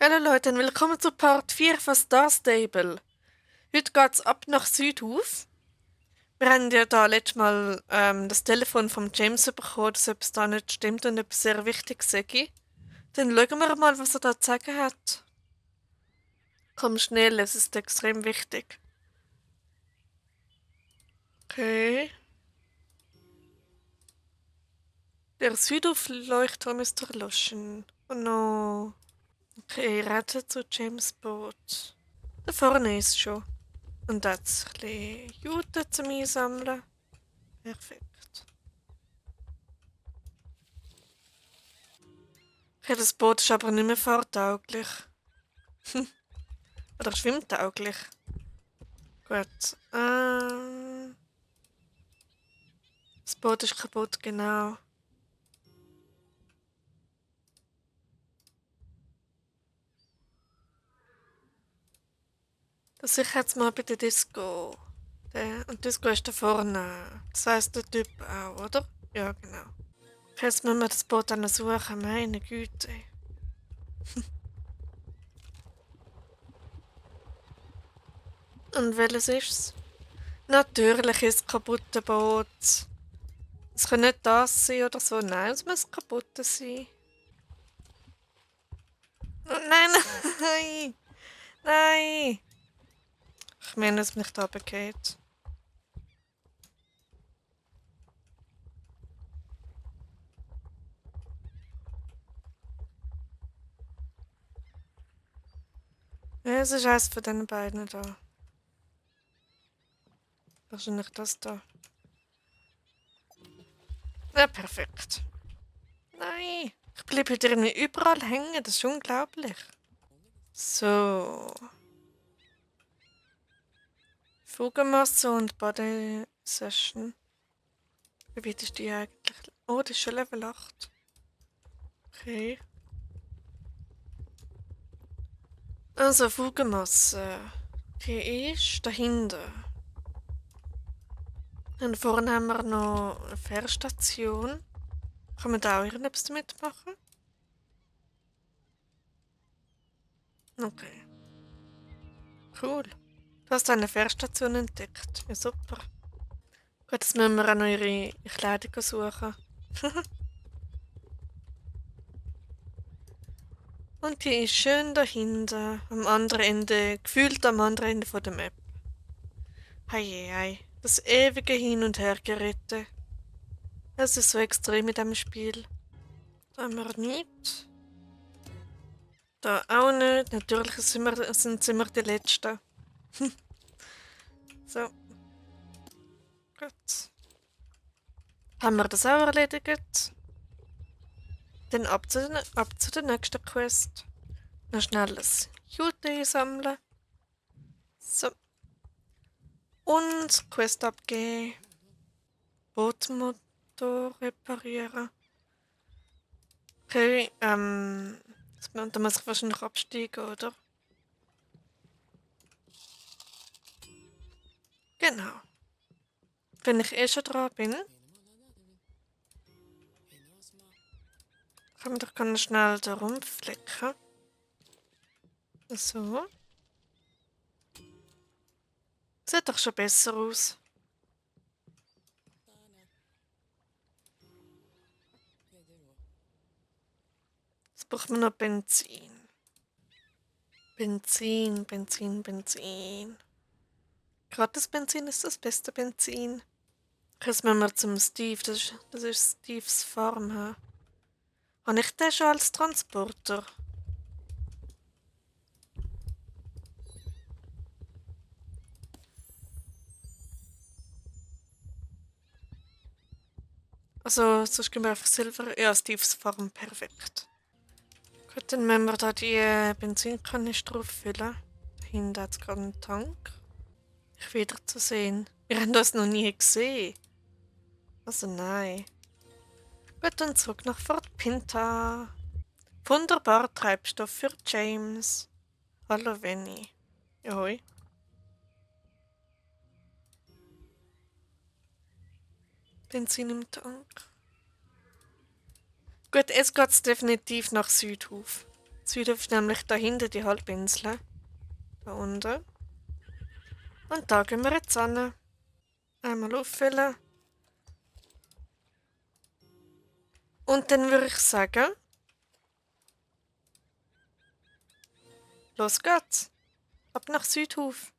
Hallo Leute und willkommen zu Part 4 von Star Stable. Heute geht's ab nach Südhof. Wir haben ja da letztes Mal das Telefon vom James bekommen, dass etwas da nicht stimmt und etwas sehr wichtig sei. Dann schauen wir mal, was er da zu sagen hat. Komm schnell, es ist extrem wichtig. Okay. Der Südhof-Leuchtturm ist erloschen. Oh no. Okay, rette zu James Boot. Da vorne ist schon. Und jetzt ein bisschen Jute zum Einsammeln. Perfekt. Okay, das Boot ist aber nicht mehr fahrtauglich. Oder schwimmtauglich. Gut. Das Boot ist kaputt, genau. Das ich jetzt mal bei der Disco. Und Disco ist da vorne. Das heisst der Typ auch, oder? Ja, genau. Okay, jetzt müssen wir das Boot dann suchen. Meine Güte. Und welches ist's? Natürlich ist es kaputte Boot. Es kann nicht das sein oder so. Nein, es muss kaputt sein. Oh, nein, nein! Nein! Ich meine, dass mich da begeht. Ja, es ist eines von den beiden da. Wahrscheinlich das da. Ja, perfekt. Nein! Ich bleibe wieder irgendwie überall hängen, das ist unglaublich. So. Fugenmasse und Body Session. Wie weit ist die eigentlich? Oh, die ist schon Level 8. Okay. Also, Fugenmasse. Die ist dahinter. Und vorne haben wir noch eine Fährstation. Kann man da auch irgendetwas damit machen? Okay. Cool. Du hast eine Fährstation entdeckt. Ja, super. Gut, jetzt müssen wir auch noch ihre Kleidung suchen. Und die ist schön dahinten, am anderen Ende, gefühlt am anderen Ende von der Map. Hei, das ewige Hin- und Hergerette. Es ist so extrem in diesem Spiel. Da haben wir nichts. Da auch nicht. Natürlich sind wir die Letzten. So, gut. Haben wir das auch erledigt? Dann ab zu der nächsten Quest. Noch schnell das Jute einsammeln. So. Und Quest abgeben. Bootmotor reparieren. Okay, da muss ich wahrscheinlich absteigen, oder? Genau. Wenn ich eh schon dran bin, kann man doch ganz schnell da rumflecken. So. Sieht doch schon besser aus. Jetzt braucht man noch Benzin. Benzin. Gratis Benzin ist das beste Benzin. Jetzt müssen wir zum Steve. Das ist Steves Farm. He? Habe ich den schon als Transporter? Also, sonst gehen wir einfach Silber. Ja, Steves Farm, perfekt. Gut, dann müssen wir da die Benzinkanister auffüllen. Dahinter hat es gerade einen Tank. Ich wieder zu sehen. Wir haben das noch nie gesehen. Also nein. Gut, dann zurück nach Fort Pinta. Wunderbar Treibstoff für James. Hallo Venny. Ahoi. Benzin im Tank. Gut, jetzt geht's definitiv nach Südhof. Südhof ist nämlich da hinten die Halbinsel. Da unten. Und da gehen wir jetzt hin. Einmal auffüllen. Und dann würde ich sagen, los geht's. Ab nach Südhof.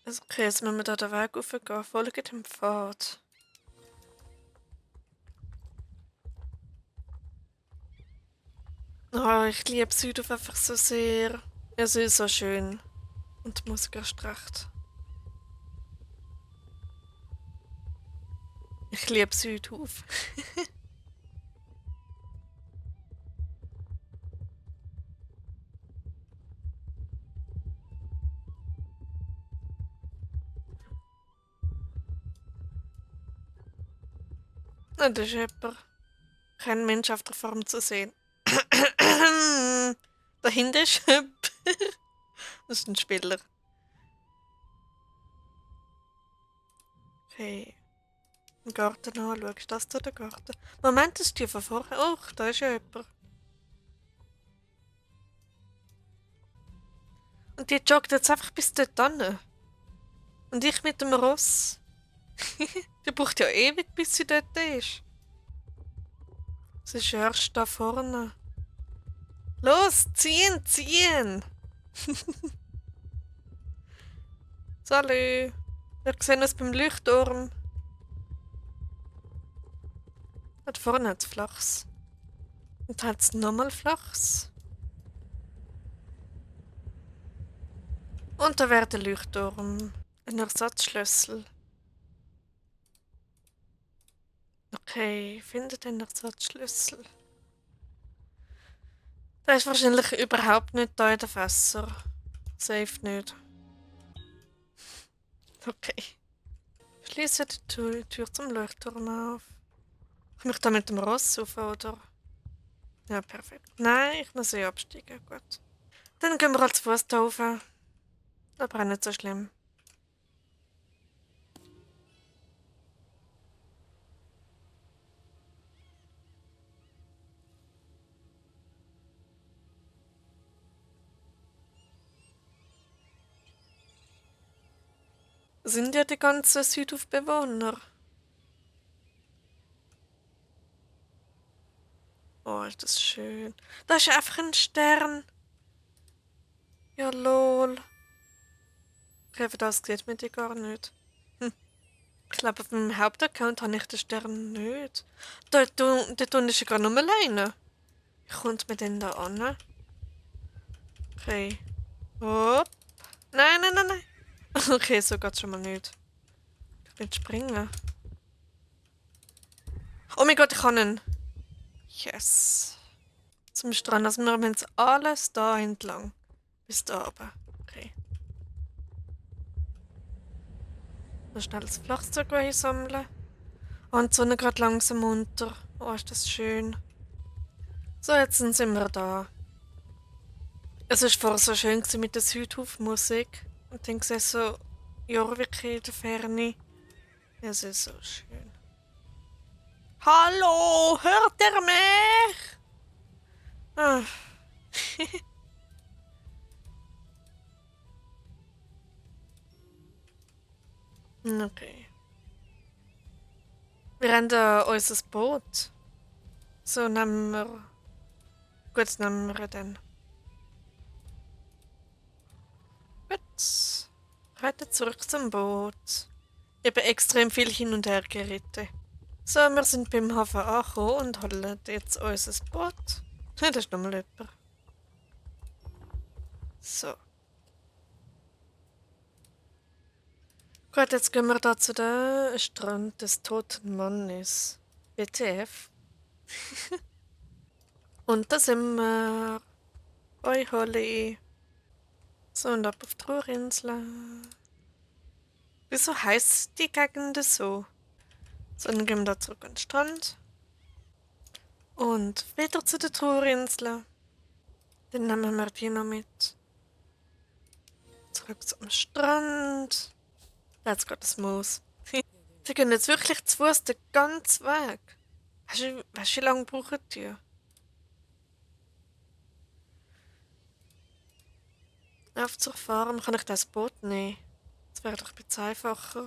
Also okay, jetzt müssen wir da den Weg raufgehen. Folgen dem Pfad. Oh, ich liebe Südhof einfach so sehr. Es ist so schön. Und die Musik erst recht. Ich liebe Südhof. Na, das ist jemand. Kein Mensch auf der Farm zu sehen. Dahinter ist jemand. Das ist ein Spieler. Okay. Im Garten anschauen. Ist das da der Garten? Moment, das ist die von vorher. Oh, da ist ja jemand. Und die joggt jetzt einfach bis dort hin. Und ich mit dem Ross. Die braucht ja ewig, bis sie dort ist. Sie ist erst da vorne. Los, ziehen, ziehen! Salut! Wir sehen uns beim Leuchtturm. Da vorne hat es Flachs. Und da hat es nochmal Flachs. Und da wäre der Leuchtturm. Ein Ersatzschlüssel. Okay, finde den Ersatzschlüssel. Der ist wahrscheinlich überhaupt nicht da in den Fässer. Safe nicht. Okay. Schließe die Tür zum Leuchtturm auf. Ich mich da mit dem Ross auf, oder? Ja, perfekt. Nein, ich muss eh absteigen. Gut. Dann gehen wir als Fuß da rauf. Aber auch nicht so schlimm. Sind ja die ganzen Südhof-Bewohner. Oh, ist das schön. Da ist einfach ein Stern. Ja, lol. Okay, für das sieht man die gar nicht. Hm. Ich glaube, auf meinem Hauptaccount habe ich den Stern nicht. Dort unten ist er gerade nur alleine. Wie kommt man denn da an? Okay. Hopp. Nein, nein, nein, nein. Okay, so geht's schon mal nicht. Ich will springen. Oh mein Gott, ich kann ihn. Yes. Zum Strand. Also wir haben jetzt alles da entlang. Bis da oben. Okay. Noch schnell das Flachzeug einsammeln. Und die Sonne gerade langsam unter. Oh, ist das schön. So, jetzt sind wir da. Es war vorher so schön mit der Südhof-Musik. Und dann sehe ich so Jorvik in der Ferne. Es ist so schön. Hallo, hört ihr mich? Ah. Okay. Wir haben da unser Boot. So nehmen wir. Gut, das nehmen wir dann. Gut. Reiten zurück zum Boot. Ich habe extrem viel hin und her geritten. So, wir sind beim Hafen angekommen und holen jetzt unser Boot. Ja, das ist nochmal jemand. So. Gut, jetzt gehen wir da zu dem Strand des toten Mannes. WTF. Und da sind wir. Oi, Holly. So, und ab auf die Ruhrinsel. Wieso heißt die Gegend so? So, dann gehen wir da zurück an den Strand. Und wieder zu der Ruhrinsel. Dann nehmen wir die noch mit. Zurück zum Strand. Jetzt geht das Moos. Die gehen jetzt wirklich zu Fuß den ganzen Weg. Weißt du, wie lange brauchen die? Auf zur Farm kann ich das Boot nehmen. Das wäre doch ein bisschen einfacher.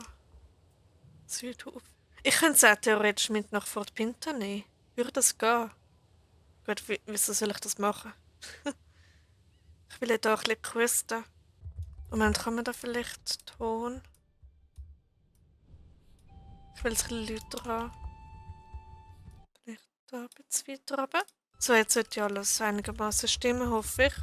Südhof. Ich könnte es auch theoretisch mit nach Fort Pinta nehmen. Würde das gehen? Gut, wieso soll ich das machen? Ich will ja da ein bisschen questen. Moment, kann man da vielleicht Ton? Ich will es ein bisschen lauter haben. Vielleicht da ein bisschen weiter runter. So, jetzt sollte ja alles einigermaßen stimmen, hoffe ich.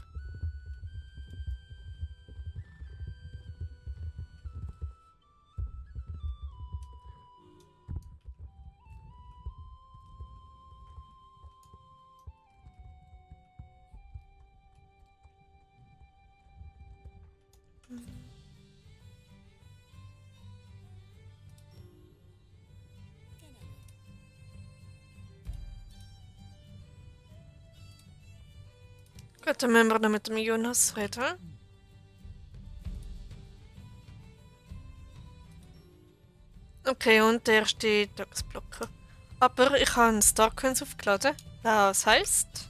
Gut, dann müssen wir noch mit dem Jonas reden. Okay, und der erste Tagesblocker. Aber ich habe einen Starcoins aufgeladen. Das heisst...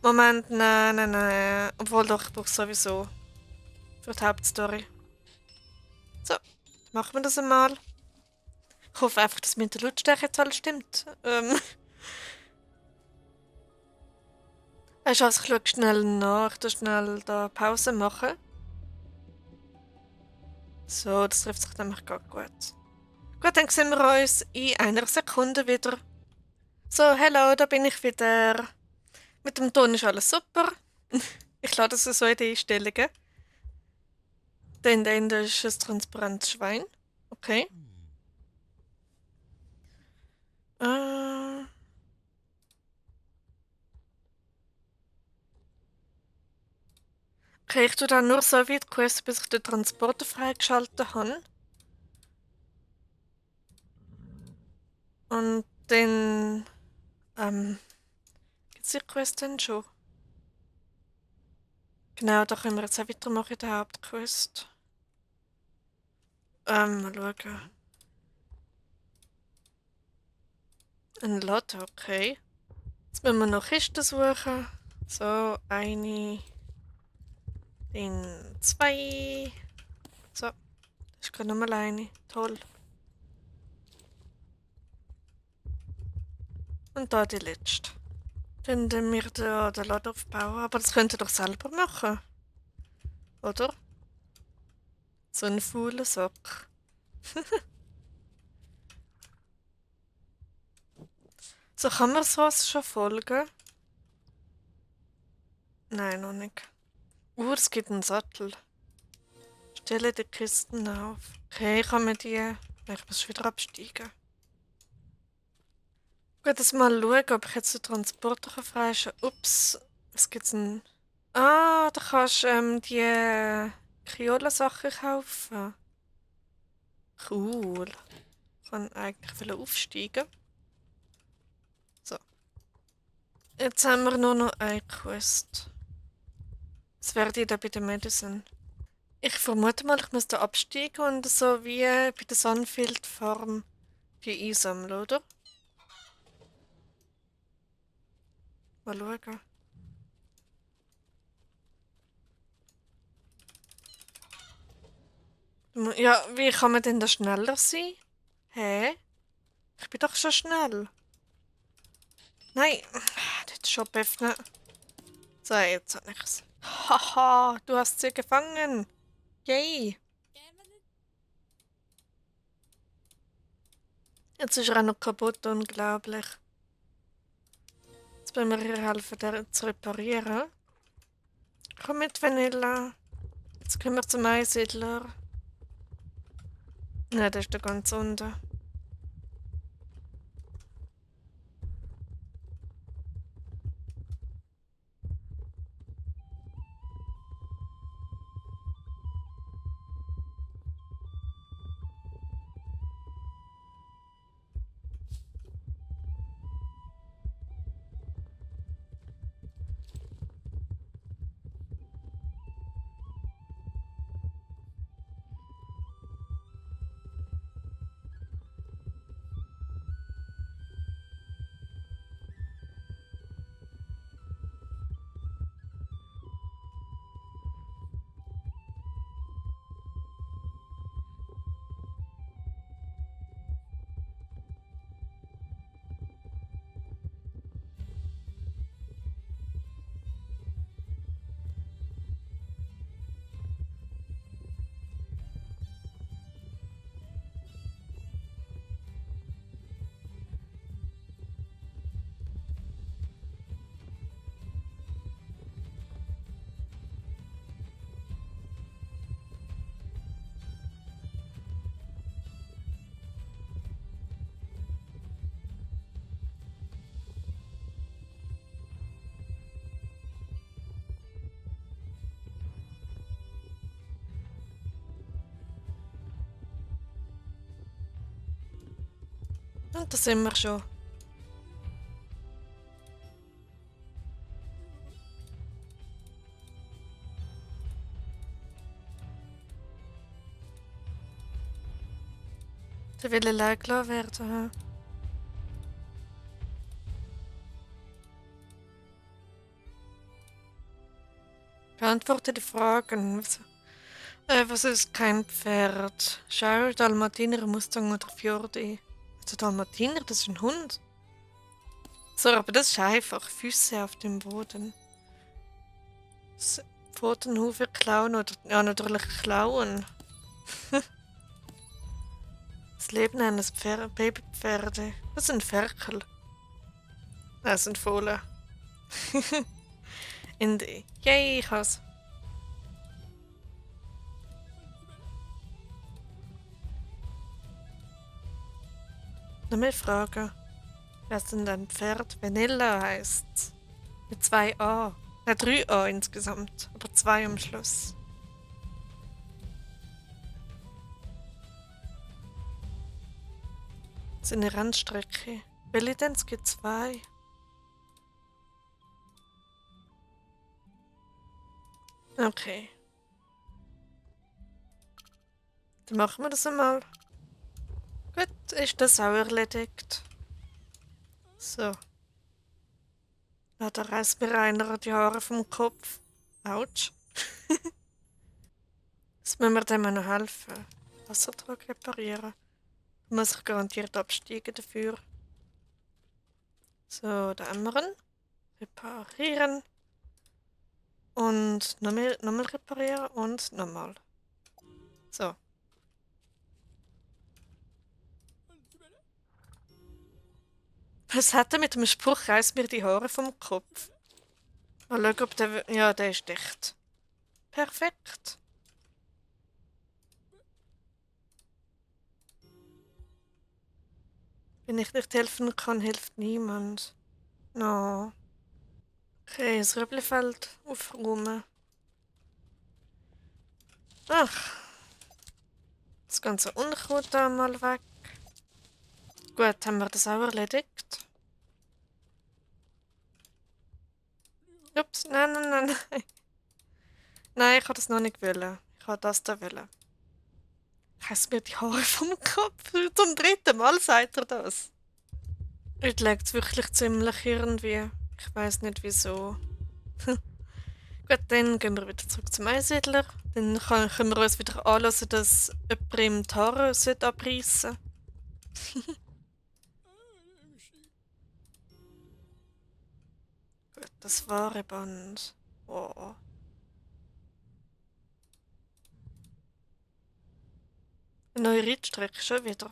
Moment, nein, nein, nein. Obwohl doch, ich brauche sowieso. Für die Hauptstory. So, dann machen wir das einmal. Ich hoffe einfach, dass mit der Lautstärke jetzt alles stimmt. Weißt du was, ich schaue schnell nach. Ich tu schnell da Pause machen. So, das trifft sich nämlich gerade gut. Gut, dann sehen wir uns in einer Sekunde wieder. So, hello, da bin ich wieder. Mit dem Ton ist alles super. Ich lade es so in die Einstellungen. Dann Ende ist ein transparentes Schwein. Okay. Äh, okay, ich tue dann nur so weit questen, bis ich den Transporter freigeschaltet habe. Und dann. Gibt es die Quest dann schon? Genau, da können wir jetzt auch weitermachen in der Hauptquest. Mal schauen. Ein Lot, okay. Jetzt müssen wir noch Kisten suchen. So, eine. Dann zwei. So, das ist gerade nochmal eine. Toll. Und da die letzte. Dann tun wir den Laden aufbauen. Aber das könnt ihr doch selber machen. Oder? So ein fauler Sack. So, kann man sowas schon folgen? Nein, noch nicht. Es gibt einen Sattel. Stelle die Kisten auf. Okay, kann man die... Ich muss wieder absteigen. Gut, jetzt mal schauen, ob ich jetzt den Transporter freischalten kann. Ups, was gibt's denn? Ah, da kannst du die Kriolen-Sachen kaufen. Cool. Ich kann eigentlich will aufsteigen. So. Jetzt haben wir nur noch eine Quest. Was wäre die da bei der Medicine? Ich vermute mal, ich müsste absteigen und so wie bei der Sunfield Farm die einsammeln, oder? Mal schauen. Ja, wie kann man denn da schneller sein? Hä? Ich bin doch schon schnell. Nein, den Shop öffnen. So, jetzt habe ich's. Haha, du hast sie gefangen. Yay. Jetzt ist er auch noch kaputt, unglaublich. Jetzt müssen wir ihr helfen, den zu reparieren. Komm mit, Vanilla. Jetzt können wir zum Einsiedler. Nein, der ist da ganz unten. Und da sind wir schon. Der will allein gelassen werden. Hm? Beantworte die Fragen. Was ist kein Pferd? Schau, Dalmatiner, Mustang oder Fjordi? Also Dalmatiner, das ist ein Hund. So, aber das ist einfach. Füße auf dem Boden. Pfotenhufe klauen oder... Ja, natürlich klauen. Das Leben eines Babypferde. Das sind Ferkel. Das sind Fohlen. Yay, ich has. Noch mehr Fragen. Was denn ein Pferd? Vanilla heißt's. Mit 2 A. 3 A insgesamt. Aber 2 am Schluss. Das ist eine Rennstrecke. Welche denn? Es gibt 2. Okay. Dann machen wir das einmal. Gut, ist das auch erledigt. So. Ja, da reißt mir einer die Haare vom Kopf. Autsch. Jetzt müssen wir dem noch helfen. Wassertrag reparieren. Da muss ich garantiert absteigen dafür. So, den anderen. Reparieren. Und nochmal reparieren und nochmal. So. Was hat er mit dem Spruch, reiß mir die Haare vom Kopf? Mal schauen, ob der... Ja, der ist dicht. Perfekt. Wenn ich nicht helfen kann, hilft niemand. No. Okay, das Rüblifeld aufräumen. Ach. Das ganze Unkraut da mal weg. Gut, haben wir das auch erledigt? Ups, nein, nein, nein, nein. Nein, ich habe das noch nicht wollen. Ich habe das da wollen. Reiß mir die Haare vom Kopf. Zum 3. Mal sagt er das. Jetzt legt es wirklich ziemlich irgendwie. Ich weiß nicht wieso. Gut, dann gehen wir wieder zurück zum Einsiedler. Dann können wir uns wieder anlassen, dass jemand ihm die Haare abreißen sollte. Gut, das wahre Band. Oh. Eine neue Reitstrecke, schon wieder.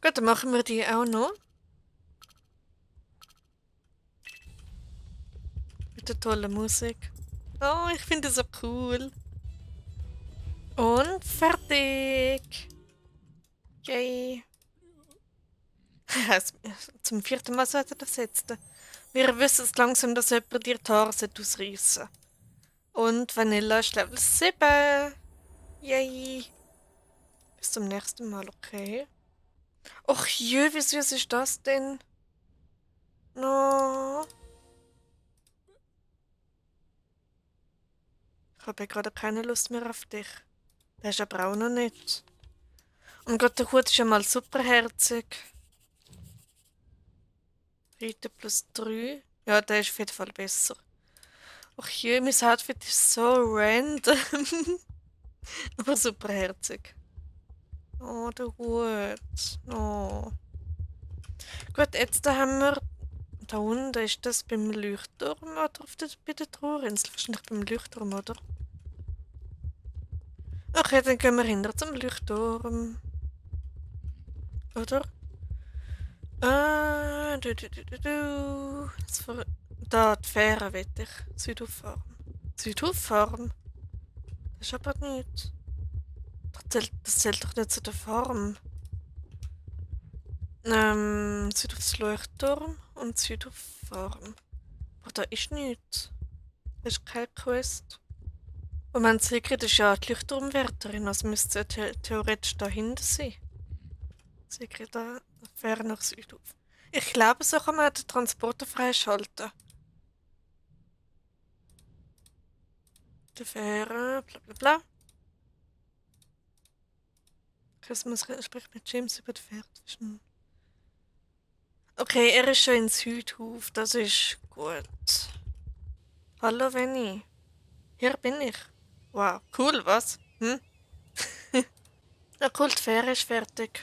Gut, dann machen wir die auch noch. Mit der tollen Musik. Oh, ich finde das so cool. Und fertig. Yay. Zum 4. Mal sollte er das jetzt. Wir wissen es langsam, dass jemand dir die Haare ausreißen sollte. Und Vanilla ist Level 7. Yay. Bis zum nächsten Mal, okay. Och je, wie süß ist das denn? No. Ich habe ja gerade keine Lust mehr auf dich. Der ist aber auch noch nicht. Und Gott, der Hut ist ja mal superherzig. Reiten plus 3. Ja, der ist auf jeden Fall besser. Och je, mein Outfit ist so random. Aber superherzig. Oh, der Hut. Oh. Gut, jetzt haben wir... Da unten ist das beim Leuchtturm oder bei der Trauerinsel? Wahrscheinlich beim Leuchtturm, oder? Okay, dann gehen wir hinter zum Leuchtturm. Oder? Da, die Fähre will ich. Südauffahren. Südauffahren? Das ist aber nicht. Das zählt doch nicht zu der Farm. Südaufs Leuchtturm und Südauffahren. Aber da ist nichts. Das ist keine Quest. Und man Sigrid ist ja die Leuchtturmwärterin, also müsste sie theoretisch dahinter sein. Sigrid fährt nach Südhof. Ich glaube, so kann man den Transporter freischalten. Die Fähre, bla bla bla. Christmas spricht mit James über die Fähre zwischen. Okay, er ist schon in Südhof, das ist gut. Hallo Venny, hier bin ich. Wow, cool, was? Hm? Ja, cool, die Fähre ist fertig.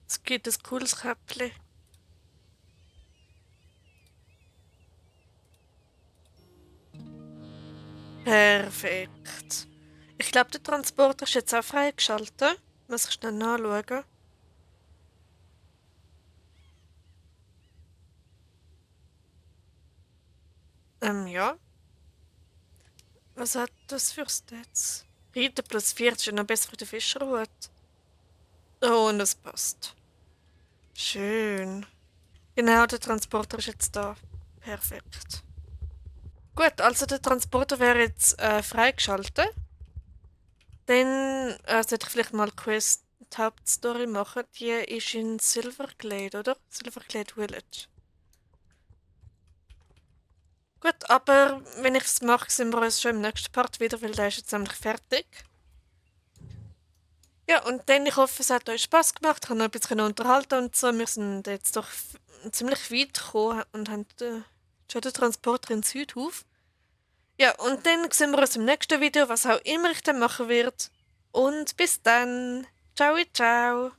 Es gibt ein cooles Käppli. Perfekt. Ich glaube, der Transporter ist jetzt auch freigeschaltet. Muss ich schnell nachschauen. Ja. Was hat das für Stats? Reiten plus 40 ist noch besser für den Fischerhut. Oh, und das passt. Schön. Genau, der Transporter ist jetzt da. Perfekt. Gut, also der Transporter wäre jetzt freigeschaltet. Dann sollte ich vielleicht mal Quest die Hauptstory machen. Die ist in Silverglade, oder? Silverglade Village. Gut, aber wenn ich es mache, sehen wir uns schon im nächsten Part wieder, weil der ist jetzt nämlich fertig. Ja, und dann, ich hoffe, es hat euch Spaß gemacht, haben noch ein bisschen unterhalten und so. Wir sind jetzt doch ziemlich weit gekommen und haben schon den Transporter in Südhof. Ja, und dann sehen wir uns im nächsten Video, was auch immer ich dann machen werde. Und bis dann. Ciao, ciao.